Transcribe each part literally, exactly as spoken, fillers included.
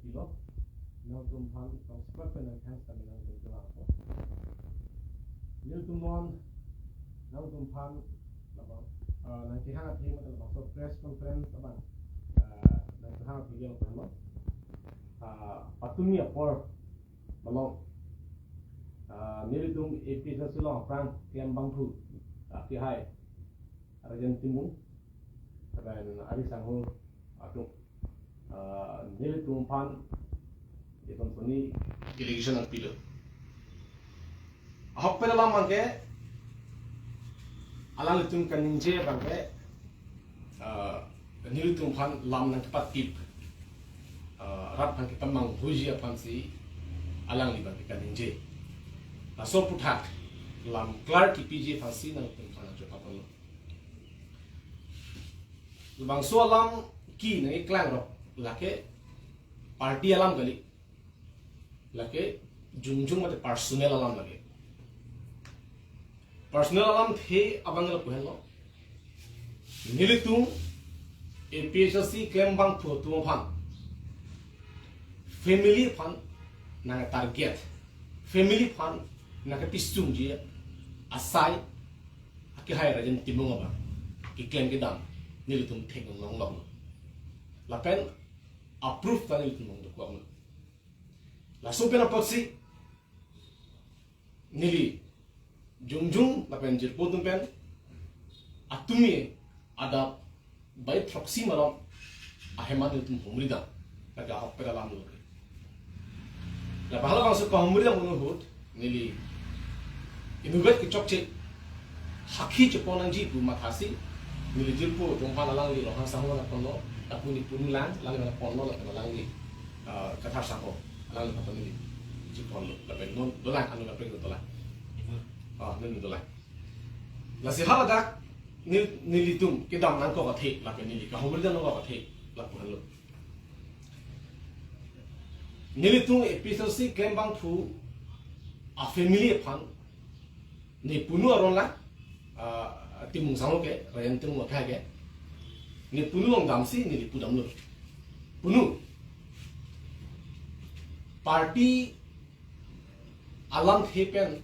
Kilo, nangtum aphan subscribe pen nang thanks kami nangtum kelang ko. Nelitum non nangtum aphan labang, ah, nangkehang athe mate labangso press conference abang, ah, nangkehang athe yang pertama. Ah, patumi apor malom, ah, nelitum A P H L C along aphrang klembangphu, ah, akehai Rajen Timung, lapen ari sangho atum, ah, nelitum aphan itum puni delegation nangpilo. Ahokpet alam abangke, alanglitum kaningje abangke, ah, nelitum aphan lam nangkepatip, ah, rat aphan ketamang huji aphansi alangli abangke kaningje. Laso aputhak lam klar kepiji aphansi nangtum aphan nangchopaponlo. Labangso alam ke nangkeklang rok lake party alam kali, lake jongjong mate personal alam lake. Personal alamthe abang lapu henlo. Nelitum A P H L C klembangphu atum aphan, family aphan nangtarget, family aphan nangkepisungji asai akehai Rajen Timung abang keklem kedam nelitum theklong longlo. Lapen approve ta nelitum longdokoklo. Laso pen apotsi neli jongjong lapen jirpo atum pen atumi adap bai throksi malom ahem an nelitum humridam, lake ahokpet alam lo. Lapen halabangso kahumridam ahut neli inutvet kechokche sakhi chepon nangji pu mathasi neli jirpo atum aphan alangli Ronghang sangho nangponlo, lapu ne punu lang, alangli nangponlo, lapen alangli, ah, Kathar sangho, alangli nangpon neli cheponlo, lapen non dolang, anu lapen dolang. Ah, non dolang. Lasi haladak nel-, nelitum kedam nangkok athe, lapen neli kahumridam nangkok athe, lapu henlo. Nelitum A P H L C klembangphu afamily aphan ne punu aron la, ah, Timung sangho ke, Rajen Timung akehai ke, ne punu along damsi neli pudamlo. Punu. Party alamthe pen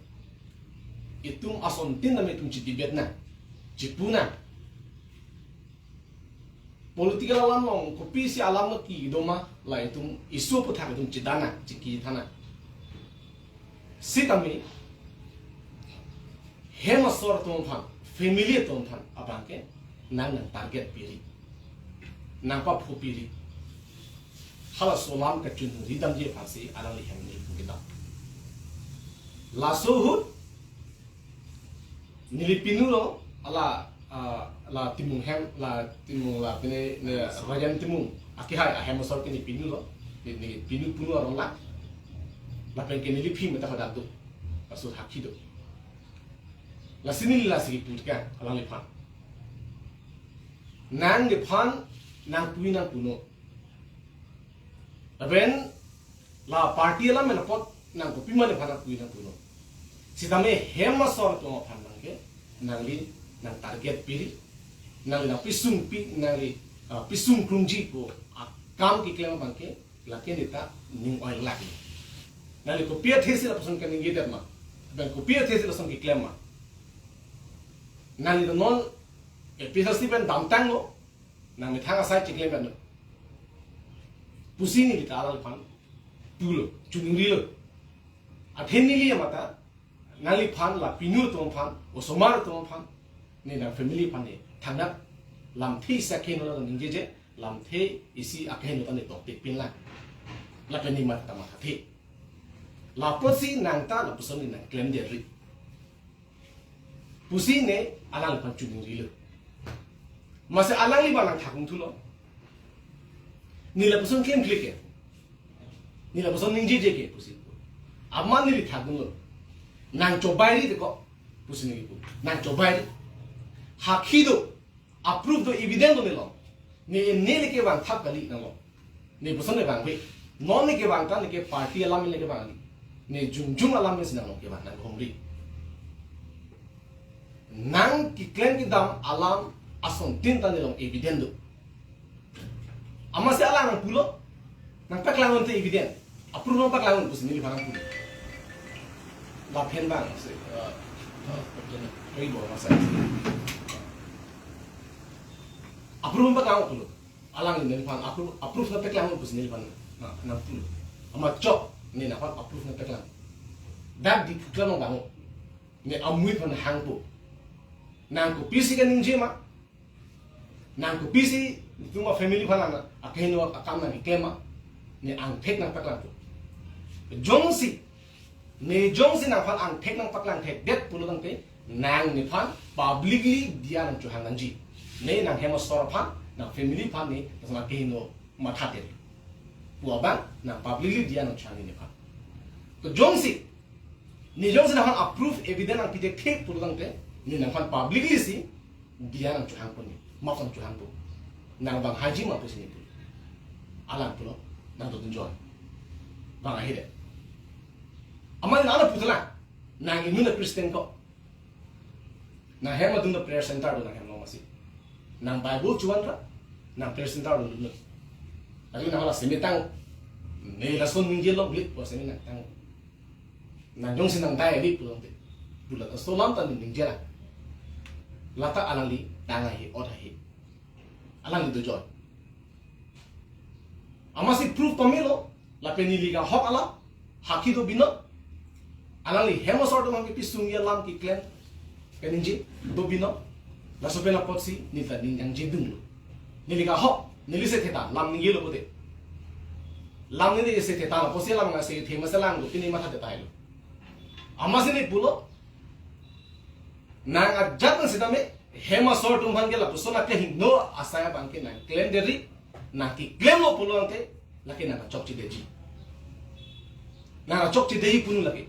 itum asontin nang itum chedebate nang, chepu nang. Political alam along kopisi alam nangkedoma, la itum issue aputhak itum chedan nang, chingki than nang. Sitame hem asor atum aphan, family atum aphan abangke nang nangtarget piri, nangpaphu piri. Halaso alam kachunri damji aphansi alangli hem neli pung kedam. Laso ahut neli pinulo, ala, ah, la Timung hem, la Timung la pine, ne, Rajen Timung akehai ahem asor ke ne pinulo, ne, ne pinu punu aron la, lapen ke neli aphi mate hadak do, laso sakhi do. Lasi neli lasi kipu ke alangliphan. Nangliphan nangpui nangpunon. Lapen la party alam pen apot nang kopima nephan nangpui nangpunon. Sitame hem asor atum aphan abangke nangli nangtarget piri, nangli nangpisung pi, nangli, ah, pisung krungji pu akam keklem abangke lake neta ning oi lake. Nangli kopi athesi lapuson kaningjedet ma, lapen kopi athesi lason keklem ma. Nangli non A P H L C pen damtanglo, nangmethang asai chiklemlo pusi neli ta alangliphan pulo, chuningrilo. Athe neli amata nangliphan la pinu atum aphan, osomar atum aphan, ne nang family aphan ne thangnat lamthe isi akeheno nangji je, lamthe isi akeheno ta ne toktik pin lang. Lapen ne matha ta mathathe. Lapotsi nang ta lapuson ne nangklemdetri pusi ne alangliphan chuningrilo. Masi alangli abang nangthakdun thulo. Ne lapuson klemkle ke, ne lapuson ningjeje ke pusi. Amat neli thakdunlo. Nangchobairi te ko pusi neli pu. Nangchobairi. Sakhi do, approve do, evidence do nelong. Ne, ne le kevang thap kali nanglong. Ne puson ne vangve. Non ne kevang ta ne ke party alam le kevang kali. Ne jongjong alam si nanglong kevang nanghumri. Nang keklem kedam alam asontin ta nelong evidence do. Amatsi alang nangpulo. Nangpaklang unte evidence. Approve nangpaklang un pusi neliphan nangpu. Lapen bang si, eh, eh, Ri Bormasa. Approve nangpaklang pulo. Alangli neliphan approve, approve nangpaklang pusi neliphan na, nangpu. Amat chok ne nangphan approve nangpaklang. Dak di kuklam nang bang. Ne amonit aphan hangpo. Nang kopisi kaningje ma? Nang kopisi itum a-family aphan nang akehingno akam nangkeklem ma? Ne angthek nangpaklangpo. Jongsi, ne jongsi nangphan angthek nangpaklang thekdet pulo tangte, nang nephan publicly diya nangchohang nangji. Ne nang hem asor aphan, nang family aphan ne, lason akehingno mathadet pu abang, nang publicly diya nangchohang nephan. To jongsi, ne jongsi nangphan approve evidence nangpi thekthe pulo tangte, ne nangphan publicly si diya nangchohangpo ne, maf nangchohangpo. Nang bang haji ma pusi ne pu. Alang pulo, nang dodun joi. Bang ahi de. Amat nang ala putla, nang inut a-Christian ko. Nang hem adun do prayer center do nang hem along masi. Nang Bible chuan ra, nang prayer center do dun. Lagi nang hala semitang, ne lason ningje longlit, pusi ne nangtang. Nang jongsi nang dai li pulo tangte. Pulo ta solam ta ningje la. Lata alangli tang ahi, ot ahi. Alangli dojoi. Amatsi proof pamelo, lapen neli kahok alam, hakhi do binong. Alangli hem asor atum aphan kepi sungji alam keklem kaningje do binong. Laso pen apotsi neli ta ning nangjedunglo. Neli kahok, neli se theta, lam ningjelo pute. Lam neli se theta, lapusi lam nang se the masi lang do, pini matha theta lo. Amatsi ne pulo, nang ajat nang sitame, hem asor atum aphan ke lapuson akehingno asai abang ke nangklemdet ri, nangkeklemlo pulo tangte, lake nang kachokchedetji. Nang kachokchedetji pu lake.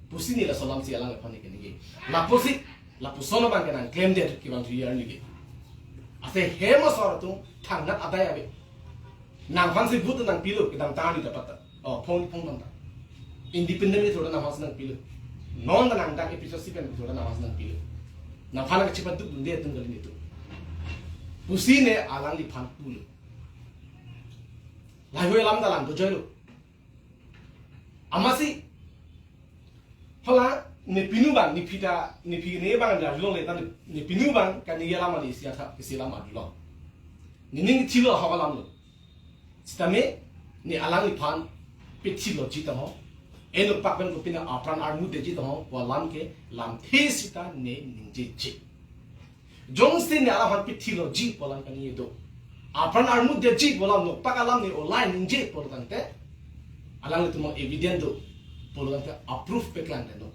Pusi ne laso alam si alangliphan ne keningje. Lapusi, lapuson abang ke nangklemdet kevang thu yar ningje. Ase hem asor atum thangnat adai ave. Nangphan si vote nangpilo, kedamtang ni dapat ta. Oh, phong phong ta. Independent ni thoda nangphan si nangpilo. Non ta nang dak episode si pen thoda nangphan si nangpilo. Nangphan nangchepadukdunde atum kali netum. Pusi ne alangliphan pulo. Lahai alam ta lang dojoilo. Amatsi, hala, ne pinu abang, ne phi ta, ne phi ne abang da longle ta, ne pinu abang, kaningje alam ali isi atha, isi alam adulong. Nening thilo ahok alam lo. Sitame, ne alangliphan, pithiloji ta ho. Enokpak pen kopine apran armutdeji ta ho, pu alam ke, lamthe sita ne ningjeje. Jongsi ne alangliphan pithiloji pu alam kaningje do. Apran armutdeji pu alam nokpak alam ne olai ningje pulo tangte. Alanglitum evidence do pulo tangte approve paklangdet no.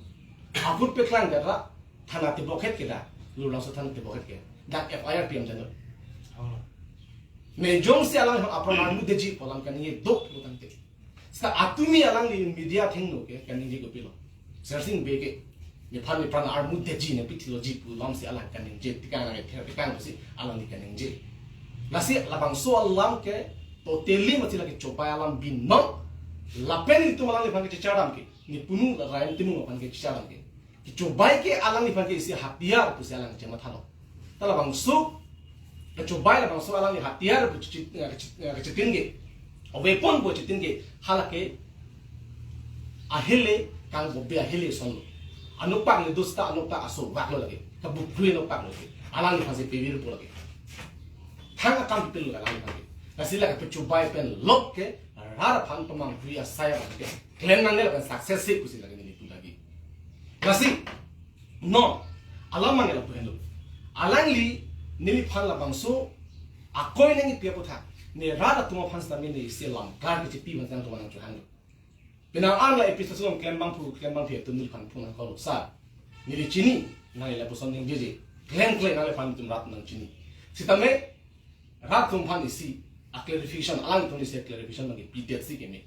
Approve paklangdet ra thana tebokhet ke da. Lurlangso thana tebokhet ke. Dak F I R pimdet no. Oh. Ne jongsi alangliphan apran armutdeji pu alam kaningje do pulo tangte. Sita atumi alangli media athengno ke kaningje kopilo. Sersing Bey ke. Nephan nepran armutdeji ne pithiloji pu alam si alang kaningje. Tikang nang ether tikang si alangli kaningje. Lasi labangso alam ke totally mati lake chobai alam binong. Lapen itum alangliphan ke chechardam ke. Ne punu la Raim Timung aphan ke chechardam ke. Kechobai ke alangliphan ke isi hatiar pusi alang chemathalo. Ta labangso, kechobai labangso alangli hatiar pu chit-, eh, chit-, eh, chitin ke. A weapon pu chitin ke, halake ahele kangbobe ahele ason. Anokpak le do sita anokpak aso vaklo lake. Kabukri anokpak lo ke. Alangliphan si pevir pu lake. Thang akam pipil lo alangliphan ke. Lasi lake pechobai pen lok ke, rat aphan pamangri asai abang ke. Klem nangne lapen success si pusi lake neli pu lagi. Lasi, non, alam mangge lapu henlo. Alangli, neliphan labangso, akoi nangkepi apotha. Ne rat atum aphan sitame ne isi alam klar kechipi abang tang atum nangchohanglo. Penang an la episode along klem abangphu, klem abangphi atum neliphan phone nangkoklo sir. Neli chini, nangli lapuson ningjeje. Klem klem nangliphan itum rat nangchini. Sitame, rat atum aphan isi, a clarification, alangtum isi a clarification nangkepidet si keme.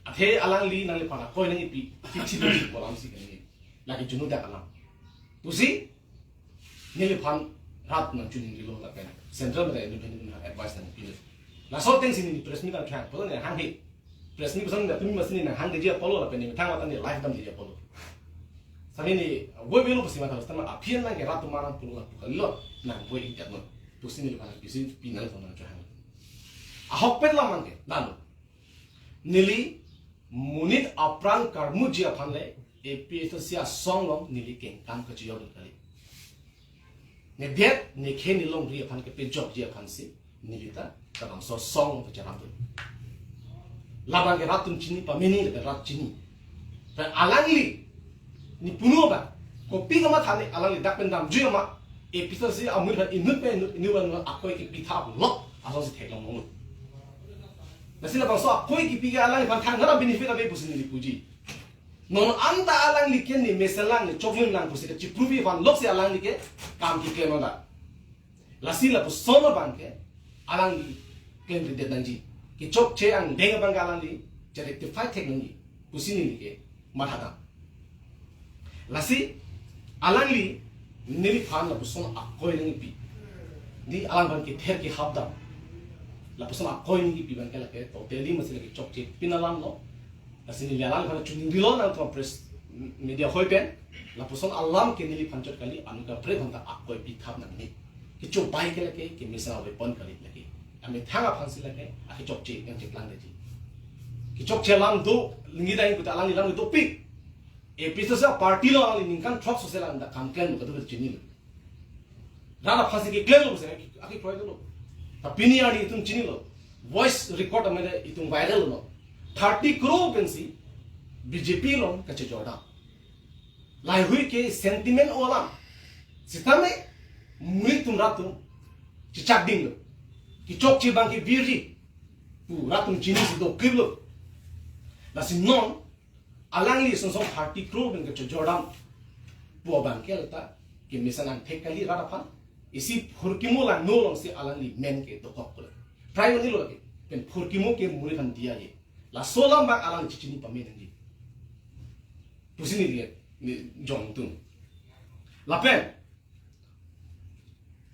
Athe alangli nangliphan akoi nangkepi, kichi doji pu alam si keme. Lake junu dak alam. Pusi, neliphan rat nangchuningri lo lapen. Central mate independent advice nangpilo. Laso ateng si neli press meet nangkehang, pulo ne hanghe. Press meet puson ne tumi masi ne nanghangdeji apotlo lapen ne methang mate ne live damdeji apotlo. Sami ne, voi velo pusi mathalo, sitame aphi an nangke rat atum arang pulo lapu kalilo, nang voi ikjat non. Pusi neliphan pisi pinang atum nangchohang. Ahokpet alam mangke, lalo. Neli monit apran karmuji aphan le A P H L C asong along neli kengkam kachiyok kali. Nedet nekhe nelongri aphan kepejokji aphansi neli ta labangso asong pacharam dun. Labang ke rat atum chini, pamini le rat chini. Pen alangli, ne punu ba, kopi kamatha ne alangli dak pen damjui ma, A P H L C amonit aphan inut pen inut, inut pen inut akoi kepi thap lok asonsi theklong longlo. Lasi labangso akoi kepi ke alangliphan thang nara benefit ave pusi neli puji. Non anta alangli ke ne mesenlang, ne choklimlang pusi kachipruvi aphan loksi alangli ke kam keklem nang. Lasi lapuson abang ke alangli klemkledet nangji. Kechokche angdeng abang ke alangli cherectify thek nangji pusi neli ke mathadam. Lasi alangli neliphan lapuson akoi nangkepi. Di alangphan kether kehap dam. Lapuson akoi nangkepi abang ke lake totally masi lake chokchepin alam lo. Lasi neli alangliphan choningrilo nangtum press media hoi pen. Lapuson alam ke neliphan chot kali, anut kaprek aphan ta akoi pithap nangne. Kechobai ke lake, kemesen a-weapon kali lake. Amethang aphansi lake, akechokche kangcheklang detji. Kechokche alam do, lingi dai puta alangli alam dopik. A P H L C party along alangli ningkan throksi alang dak kam klemlo kado chinilo. Rat aphansi keklemlo pusi akekroi dolo. Ta pini arni itum chinilo. Voice record amene itum viral lo. Thirty crore pensi B J P along kachejordam. Laheihui ke sentiment alam. Sitame monit atum rat atum chechak dinglo. Kechokche abang ke virji pu rat atum chinisi dokliplo. Lasi non alangli song song thirty crore pen kachejordam pu abang ke lata kemesen angthek kali rat aphan. Isi phurkimo langno alongsi alangli men ke dokok pula. Prai manilo lake. Pen phurkimo ke monit aphan diya ye. Laso alam abang alang chichini pame nangji pusi neli ke, ne jongtung. Lapen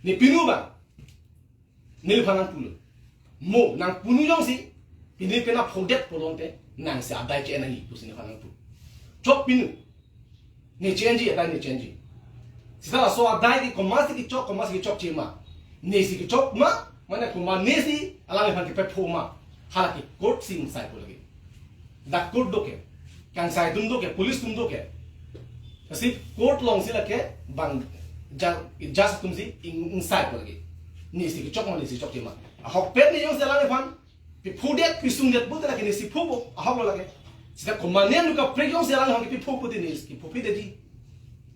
ne punu abang neliphan nangpulo. Mo nang punu jongsi pini pena phodet pulote nangsi adai che-en nangji pusi nephan nangpu. Chok punu. Ne che-enji, adai ne che-enji. Sita laso adai ke komatsi kechok, komatsi kechokche ma. Nesi kechok ma, mane komatnesi alangliphan kepepho ma. Hala ke court si ingsai po lagi. Dak court do ke. Kangsai atum do ke, police atum do ke. Lasi court alongsi lake bang ja-, judge atumsi ing-, ingsai po lagi. Nesi kechok ma, nesi chokche ma. Ahokpet ne jongsi alangliphan piphudet, pisungdet pulote lake nesi phupo, ahok lo lake. Sita komatne anut kaprek jongsi alangliphan kipipho pulote nesi kipho pidetji.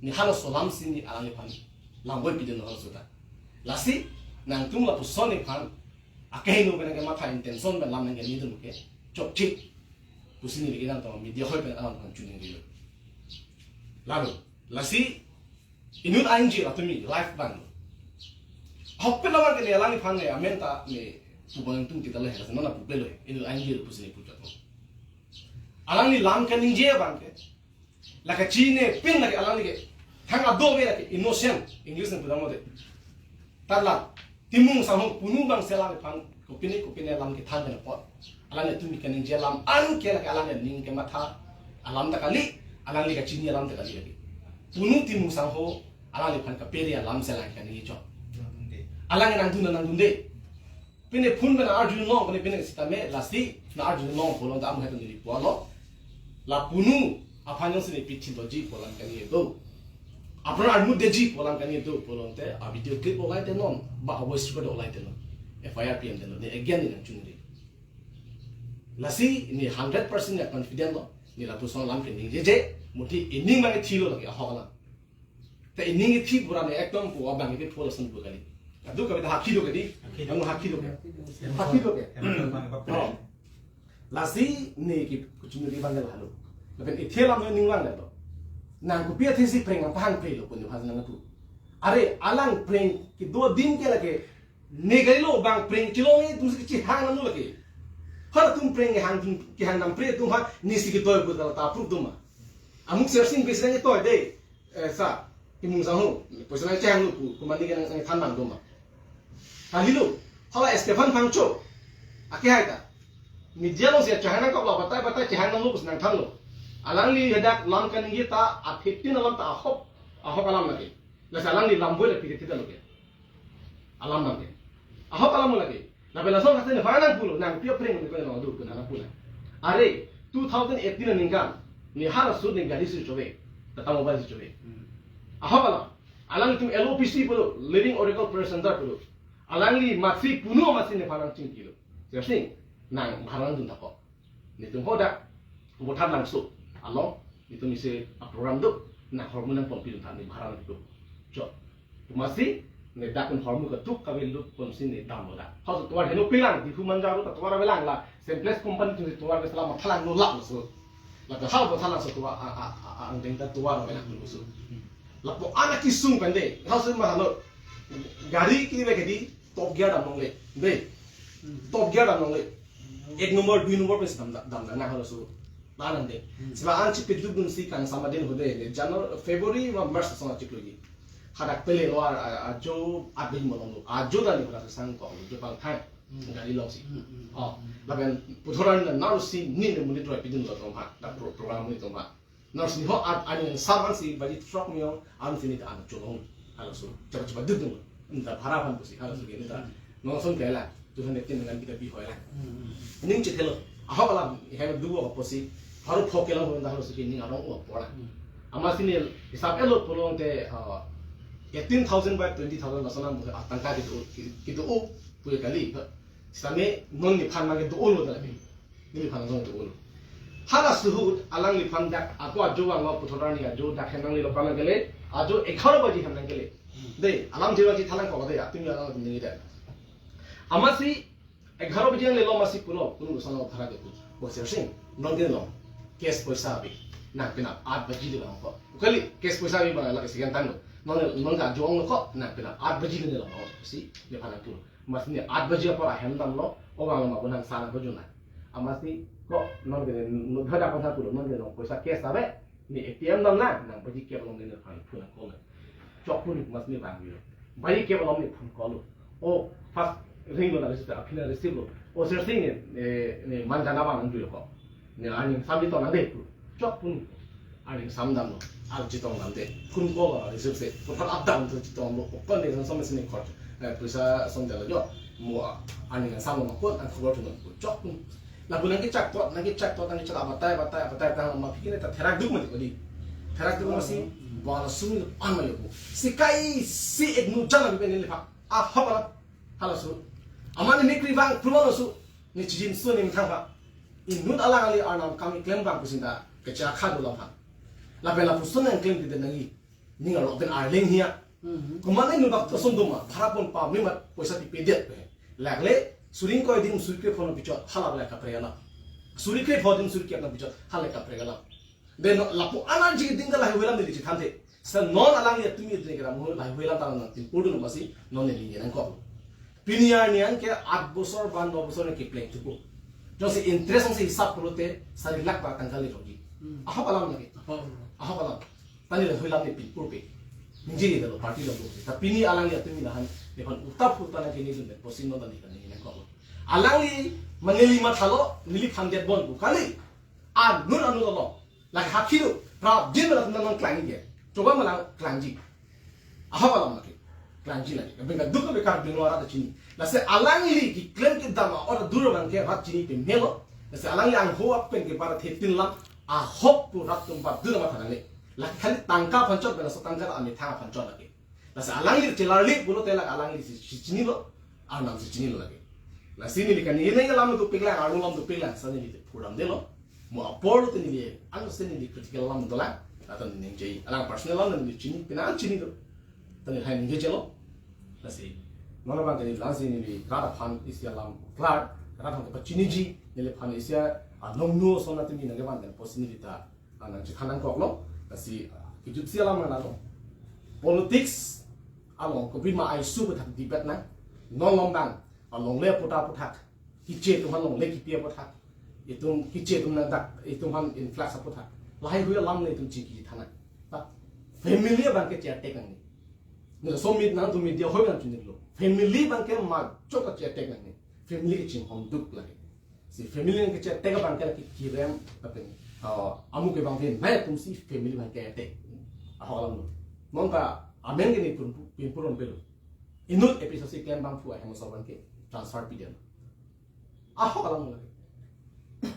Ne halaso alamsi ne alangliphan lamvoi pidetnon halaso ta. Lasi nangtum lapuson nephan akehingno pen nangkematha, intention pen lam nangkeningdun ke chokche pusi neli ke nangtum media hoi pen alangliphan choningrilo. Lalo, lasi inut a-ingjir atum life abang. Ahokpet abang ke ne alangliphan ne amen ta ne pubang tung kita le, lasi non apu pelo, inut a-ingjir pusi ne puchot. Alangli lam kaningje abang ke, lake chinine pin lake alangli ke, thang ado ave lake, innocent, English nangpudam mode. Tarla, Timung Sangho punu abangsi alangliphan kopine kopine alam kethan pen apot, alanglitum kaningje alam an ke lake alangli aning kematha alam ta kali, alangli kachini alam ta kali lake. Punu Timung Sangho alangliphan kapere alamsi alang kaningje chot. Alang nangdun nangdunde. Pine phone pen arjulong, pine pine sitame lasi nang arjulong pulote amu hetu neli pulo. La punu aphan jongsi ne pithilji pu alam kaningje do. Apran armut detji pu alam kaningje do pulote a-video clip olai tenon, ba a-voice record olai tenon. F I R P M tenon, ne again ne nangchunri. Lasi ne hundred percent ne confident lo, ne lapuson alam keningjeje, muthi ining mangthilo lake ahok alam. Te ining ithi pura ne ekdom pu abang ipipho lason pu kali. Adu kabe ta hakhi do ke di. Hakhi do. Anu hakhi do ke. Hakhi do ke. Emang bang apa? Oh. Lasi ne ke kuchum di bang halo. Lapen ithi alam ne ninglang lo. Nang kopi athesi prank nangpahang pre lo pun hal nangpu. Are alang prank kedo adim ke lake. Ne kalilo bang prank chilong-e atumsi kechihang nanglo lake. Halatum prank kehang atum, kehang dam pre atum ha nesi ketoi pu ta approve do ma. Amuk sersing besi nangketoi de. Eh, sa, Timung Sangho, poisa nangchehang lo pu, komatne ke nang, nangthan abang do ma. Kalilo, hala Stephen Phangcho, akehai ta. Media alongsi chehang nangkok lo, batai batai chehang nanglo pusi nangthanlo. Alangli hadak lam kaningje ta, a fifteen alam ta ahok, ahok alam lake. Lasi alangli lamvoi le pike tita lo ke. Alam abang ke. Ahok alam lake. Lapen lason haste nephan nangpulo, nang pi aprank ne ko nang adu pu nangpulo. Are, two thousand eighteen aningkan, ne halaso ne gari si chove, Tata Mobile si chove. Ahok alam, alanglitum L O P C pulo, Living Oracle Presenter pulo. Alangli masi punu masi nephan nangchingkilo. Sir Sing, nang bhara nangdun thakpo. Netum hadak, Voithalangso along, netum isi a-program do, nang hormu nangponpidun tha, ne bhara nangpidun. Chok. Masi, ne dak un hormu ketuk kave lut ponsi ne damlo dak. Halaso tovar heno pelang, Diphu Manja aro ta tovar avelang la, Simplex company atum si tovar ke sela mathalang no lap laso. La ke hal Voithalangso tovar, a, a, a, a, angdeng ta tovar avelang laso. Lapu-an akesung pen de, halaso ma halo. Gari ke ve ke di, top gear dam longle. De. Top gear dam longle. Ek number, dui number pen si dam, dam, dam nang halaso. Lalang de. Sela an chipiduk dunsi kangsam adim hode, ne January, February, ma March asong chiklo ji. Hadak pele lo a, a, ajo abin malom lo. Ajo dali hadak sang kok lo, jo pangthang. Gari longsi. Oh, lapen puthot arni naro si ni ne monit roi pidun lo tong ha. Dak pro-, program ni tong ha. Naro si ni ho at ani yang saman si baji trok miyong, an si ni ta an cholong. Halaso. Cepat-cepat dudung. Neta bhara aphan pusi. Halaso ke neta. Nong son kela. Tuhan netin dengan kita bihoi la. Ning chethelo. Ahok alam, hem duo ko pusi. Haru phok kelang hon dah halaso ke ning arong o pola. Amatsi ne hisap elo pulote, ah, eighteen thousand by twenty thousand lason an atangka kedo, kedo o puye kali. Sitame non nephan ma kedo o lo dala bi. Neliphan non kedo o lo. Halaso ahut alangliphan dak apo ajo vanglo, puthot arni ajo dak hem nanglelo aphan nangkele, ajo egharo baji hem nangkele. De, alam jewang chethalang kok de, atum alam ningje de. Amatsi egharo baji nanglelo amatsi pulo, kunu koson lo bhara de pu. O Sir Sing, non ke lo. Cash poisa ave. Nang penap aat baji le vangpo. Kali, cash poisa ave ba la kesian tanglo. Non, non ka ajo vanglo ko, nang penap aat baji le lo. Si, nephan nangpu. Amatsi ne aat baji apor ahem damlo, o vanglo ma bonang sana bajuna. Amatsi ko non ke ne, no dhada kon tha pulo, non ke no poisa cash ave, ne A T M damnang, nang baji kep along ne phone, phone call. Chok pu ne amatsi ne vanglo. Baji kep along ne phone call lo. O first ring lo na receive, aphi na receive lo. O Sir Sing ne, ne, ne Manja nang vang nangjuilo ko. Ne arni ingsamji tong nang de pu. Chok pu ne. Arni ingsam damlo. Arni chetong dam de. Phone call lo receive se. Puthot up down to chetong lo. Kon de son son si ne khot. Eh, poisa som jalo jo. Mo arni ingsam lo ma kon an khobor thunon pu. Chok pu ne. Lapu nang kechak tot, nang kechak tot, nang kechak abatai, abatai, abatai, tang ma aphi ke ne ta therak duk mati kodi. Therak duk masi, bala sumi lo pan ma yo pu. Si kai, si ek nu jana bi pen neliphan. Ahok alam. Halaso. Amat ne mikri vang, pru vanglo su. Ne chijin su ne methang pa. Inut alangli arnam kam keklem vang pusi ta kechakha dolang aphan. Lapen lapuson nangklem kide nangji. Ning arlo pen arleng hia. Komat ne inut bak toson doma, bhara pon pa memat poisa pipedet pe. Lagle, suri ingkoi adim suri krephongo pichot, hala le kaprek alam. Suri krepho adim suri kep nang pichot, hala le kaprek alam. De non lapu-an arji ding ke lahai hui alam neli chethanthe. Seta non alangli atum idre ke ram hui lahai hui alam ta nangpinpurdun amatsi non neli nangkok. Pini arni an ke aat bosor ba no bosor ne kepleng thupo. Jongsi interest si hisap pulote sari lakh ba tangka le rogi. Ahok alam lake. Ahok alam. Ta ne lahai hui alam ne pinpurpe. Ningje ne lo party lo. Ta pini alangli atum ne lahan nephan utap utap nangkeningdun pen pusi non ta neli nangkok. Alangli ma neli mathalo, neliphan det bon pu kali. Anun anun lo. Lake hakhi do, prapjin ma latum nangklangji ke. Choba ma nangklangji. Ahok alam lake. Klangji lake. Bengka duk bengka binglo arat chini. Lasi alangli keklem kedam a-ot adur abang ke rat chini pemelo. Lasi alangli angho apen ke bar thetin lam ahok pu rat atum bar dur ma thanang le. Lake khali tangka aphan chot, belaso tangka ta amethang aphan chot lake. Lasi alangli chelarli pulote lake alangli si, si chinilo, arnam si chinilo lake. Lasi neli kaningje alam dopiklang, arlo alam dopiklang, sa neli pudam detlo. Mo apor lo te neli, ano se neli critical alam dolang, atan neli ningje, alang personal alam neli chini, pina chini do. Ta neli hai ningje chelo. Lasi, non abang ke neli lasi neli rat aphan isi alam klar, rat aphan kepachiniji, neliphan isi anong nu son atum nangkevan pen pusi neli ta, ah, nangchethan nangkoklo, lasi, ah, kejutsi alam nanglo. Politics along kopima ai su aputhak debate nang, non along abang, alongle aputhak aputhak, keche atum aphan longle kepi aputhak, itum keche atum nang dak, itum aphan influx aputhak. Lahai hui alam le itum chingki thanang. Ta family abang ke che-attack nangne. Neli so mit nangtum media hoi nang chunilo. Family abang ke ma chok ta che-attack nangne. Family ke chinghon duk lake. Si family nang keche-attack abang ke lake kirem, lapen, ah, amu ke bang phin, nai atum si family abang ke-attack. Ahok alam lo. Non ta amen ke ne pun, pun, pun pelo. Inut A P H L C klem bangphu ahem asor abang ke transfer pidun. Ahok alam lo lake.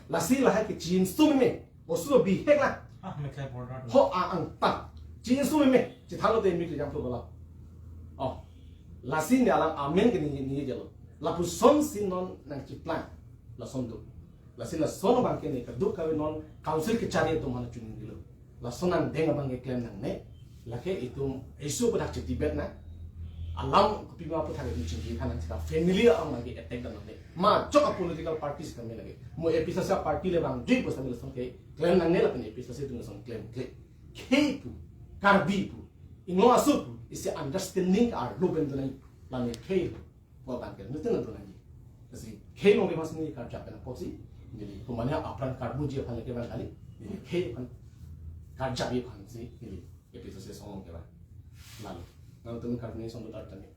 Lasi lahai ke chinsu meme. Osu bihek la. Ah, meklai border. Ho a angtan. Chinsu meme. Chithalo te mi kejam tu bola. Oh. Lasi ne alam amen ke ni ni jalo. Lapuson si non nangchiplang. Lason tu. Lasi lason abang ke ne kaduk kave non council kechari atum aphan chuningri lo. Lason angdeng abang ke klem nangne. Lake itum isu pu dak chiti bet na. Alam kopi ma pu thak itum chingki than nang sita family abang ke attack dam nangne. Majok a political parties kami lake. Mo A P H L C party le bang jui pu sami lason ke klem nangne lapen A P H L C atum lason klemkle. Khei pu, Karbi pu, inglo aso pu, isi understanding ke arlo pen tu nang lami khei pu. Ko abang ke nuttin nang tu nangji. Lasi khei along le mas ni karjap pen apotsi, neli kumanya apran karbuji aphan lake bang kali, neli khei aphan karjapji aphansi neli A P H L C asong along ke bang. Lalu, nangtum Karbi asong tu tar tani.